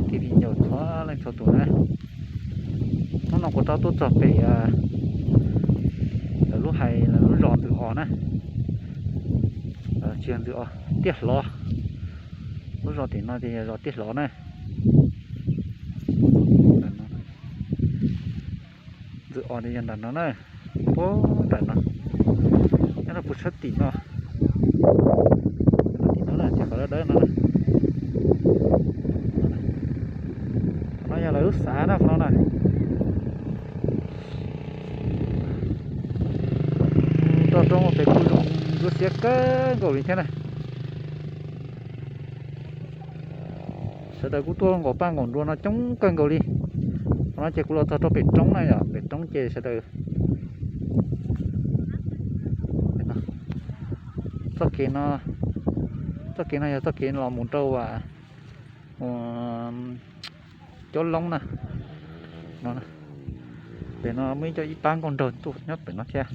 Kev viv ncaus txhua leej txhua tus na, hnub no kuv rov tuaj txog pem lawv lub hais lawv lub zos Ntxwm Os na, tsis yog Ntxwm Os, Tiaj Hlov. Lub zos tim no ces yog zos Tiaj Hlov na. Ntxwm Os ces yog nram no na, puag nram no, nyob rau puag sab tim no, tim no na, tim qhov dawb dawb no. Qhov no yog lawv lub xav na, qhov no na. Toj roob pem kuj zoo, zoo siab kawg nkaus li thiab na. Sawv daws kuj tuaj nqaum paj nqaum nruas no coob kawg nkaus li. Qhov no ces kuv los txog rau pem roob na yom, pem roob ces sawv daws, txoj kev no, txoj kev no yog txoj kev los mus rau Cob Loob na. Pem no muaj ib co ib pab nkauj nraug tuaj nyob pem no thiab.